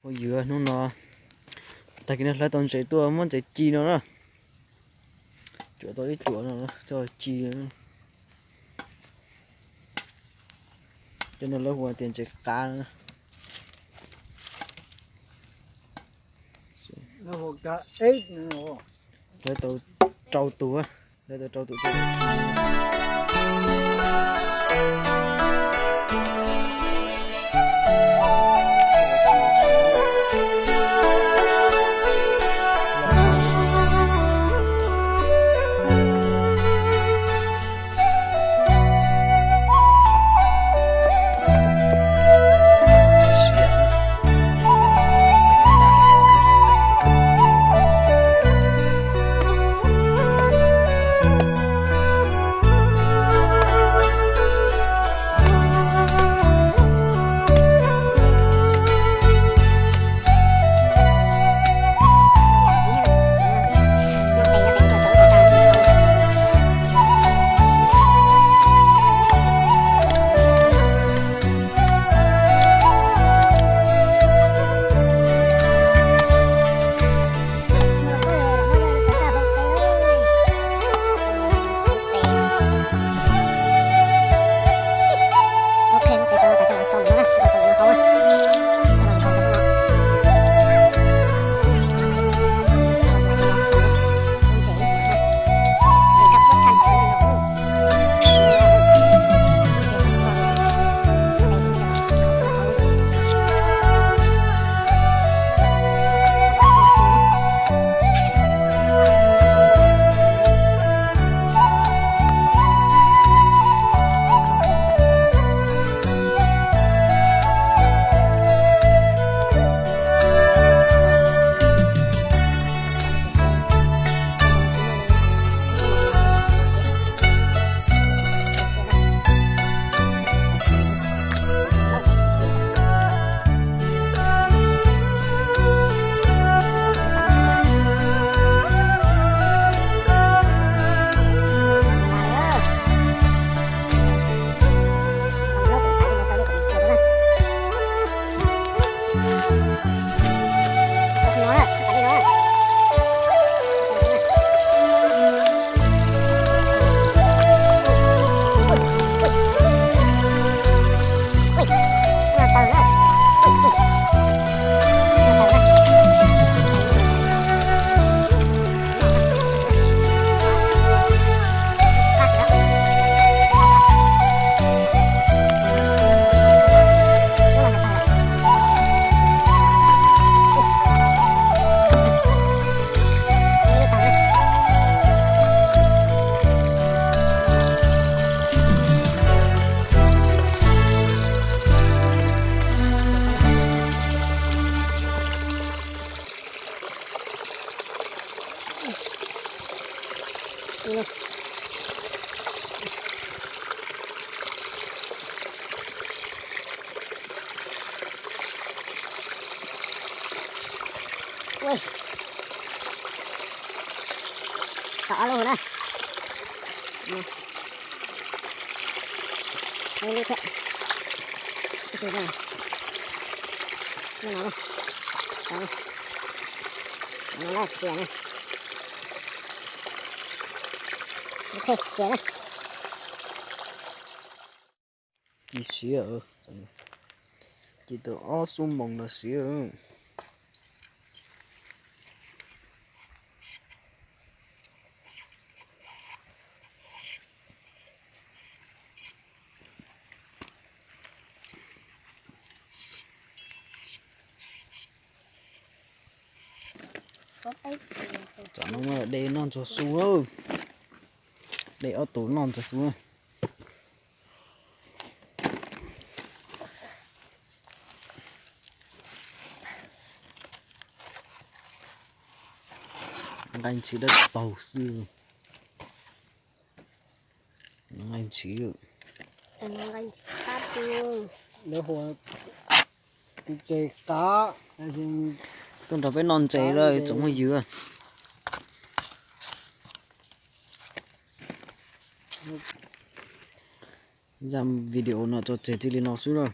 Phooj ywg, hnub no tag kis no hlawv tau ntses tuaj muab ntses ci no na. Cuam tau ib cuam no coj ci. Cov no lawv hu tias ntses qav na. Hlawv tau rau tus, hlawv tau rau tus. Tau ob lub na. Ib lub thiab. Ib tug no. Lub no na. Tau na. Tau na, txias na. Ok, txias na. Ci siav, ci tau ob xuab moos no siav. Tam no de noj ntxuag su, de ob tug noj ntxuag su. Nqaij ntxhiv dawb paug xwb. Nqaij ntxhiv. Lawv hu ntses qav. Tuaj nrog peb noj ntses lawm tsoom phooj ywg. Zaj video no tso tseg txij li no xwb na.